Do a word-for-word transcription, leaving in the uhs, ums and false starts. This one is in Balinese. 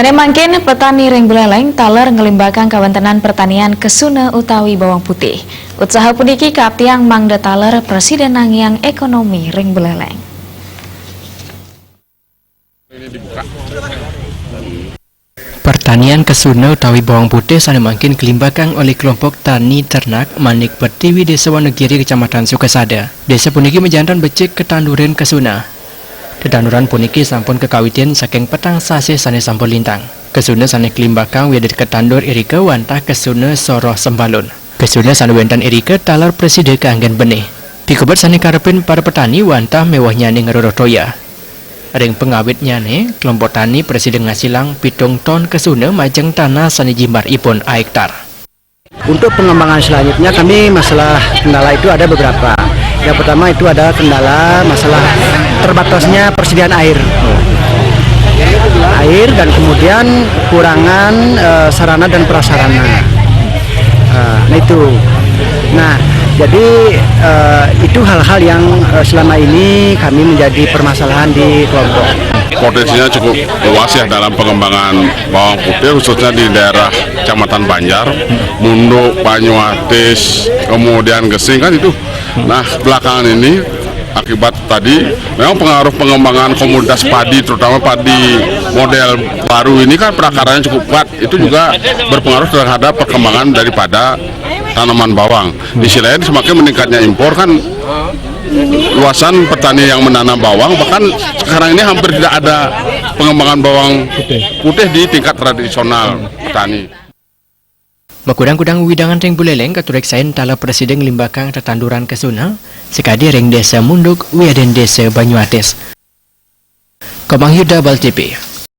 Sané mangkin petani ring Buleleng taler nglimbakang kawéntenan pertanian kesuna utawi bawang putih. Utsaha puniki kaaptiang mangda taler prasida nangiang ékonomi ring Buleleng. Pertanian kesuna utawi bawang putih sané mangkin kalimbakang olih kelompok tani ternak Manik Pertiwi Désa Wonogiri, Kecamatan Sukasada. Désa puniki majanten becik katandurin kesuna. Tetanduran puniki sampun kakawitin saking petang sasih sané sampun lintang. Kesuna sané kalimbakang wiadin katandur irika wantah kesuna soroh sembalun. Kesuna sané wénten irika taler prasida kaanggén benih. Pikobet sané karepin para petani wantah méwahnyané ngrereh toya. Ring pangawitnyané, kelompok tani prasida ngasilang pitung ton kesuna majeng tanah sané jimbaripun ahektar. Untuk pengembangan selanjutnya, kami masalah kendala itu ada beberapa. Yang pertama itu ada kendala masalah terbatasnya persediaan air. Air dan kemudian kurangan eh, sarana dan prasarana. Eh, nah itu. Nah, jadi eh, itu hal-hal yang eh, selama ini kami menjadi permasalahan di kelompok. Potensinya cukup luas ya dalam pengembangan bawang putih, khususnya di daerah Kecamatan Banjar, Munduk, Banyuatis, kemudian Gesing kan itu. Nah, belakangan ini akibat tadi memang pengaruh pengembangan komoditas padi, terutama padi model baru ini kan prakaranya cukup kuat, itu juga berpengaruh terhadap perkembangan daripada tanaman bawang. Di sisi lain, semakin meningkatnya impor kan, luasan petani yang menanam bawang, bahkan sekarang ini hampir tidak ada pengembangan bawang putih di tingkat tradisional petani. Makudang-kudang wewidangan ring Buleleng katureksain taler prasida nglimbakang tetanduran kesuna, sakadi ring Désa Munduk wiadin Désa Banyuatis. Komang Yuda, Bal T V.